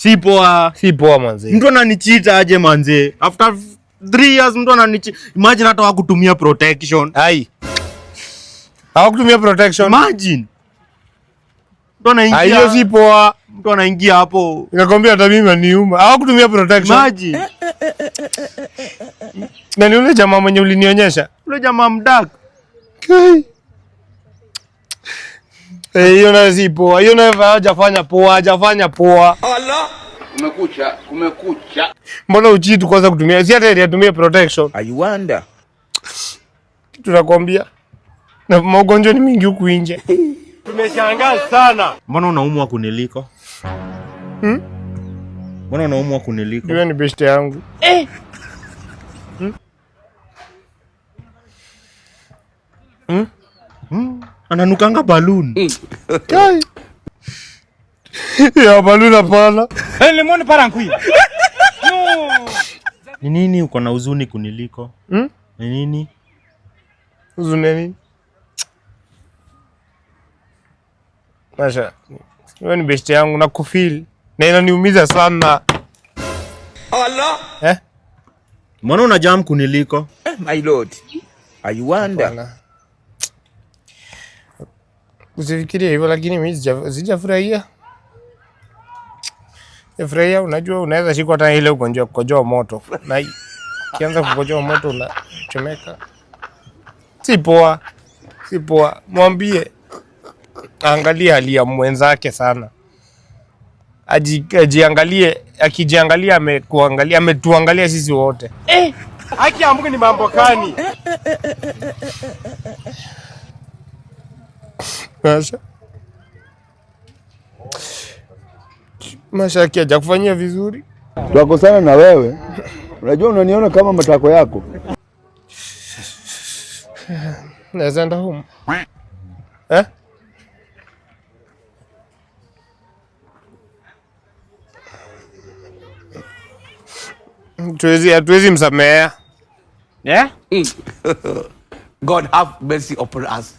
Si poa. Si poa manze. Mtu ananicheat aje manze? After 3 years mtu ananicheat. Imagine hata hawakutumia protection. Ai. Hawakutumia protection. Imagine. Mtu anaingia. Hiyo si poa. Mtu anaingia hapo. Nikakwambia hata mimi niuma. Hawakutumia protection. Imagine. Na ni ule jamaa mwenye ulinionyesha. Ule jamaa mdak. Hiyo nayo si poa. Hiyo nayo hajafanya poa, hajafanya poa. Allah. Kumekucha, kumekucha. Mbona ucheat kwanza kutumia? Si hata atumie protection. I wonder. Tunakwambia. Na magonjwa ni mingi huku nje. Tumeshangaa sana. Mbona unaumwa kuniliko? Mbona unaumwa kuniliko? Yule ni best yangu. Ananukanga balloon. Kai. Ya balloon hapana. Ni nini uko na huzuni kuniliko? Ni nini? Huzuni nini? Masha, wewe ni best yangu na kufeel na inaniumiza sana. Allah. Eh? Mbona una jam kuniliko? My lord. I wonder. Hapana. Usifikirie hivyo, lakini mimi sijafurahia. Sijafurahia, unajua unaweza shikwa hata ile ugonjwa kukojoa moto. Na ukianza kukojoa moto unachomeka. Si poa. Si poa. Mwambie angalie hali ya mwenzake sana. Ajiangalie, akijiangalia amekuangalia, ametuangalia sisi wote. Haki ya Mungu ni mambo gani? Masha. Masha aki hajakufanyia vizuri. Twakosana na wewe. Unajua unaniona kama matako yako. Naweza enda home. Eh? Hatuwezi msamehea. Yeah? God have mercy upon us.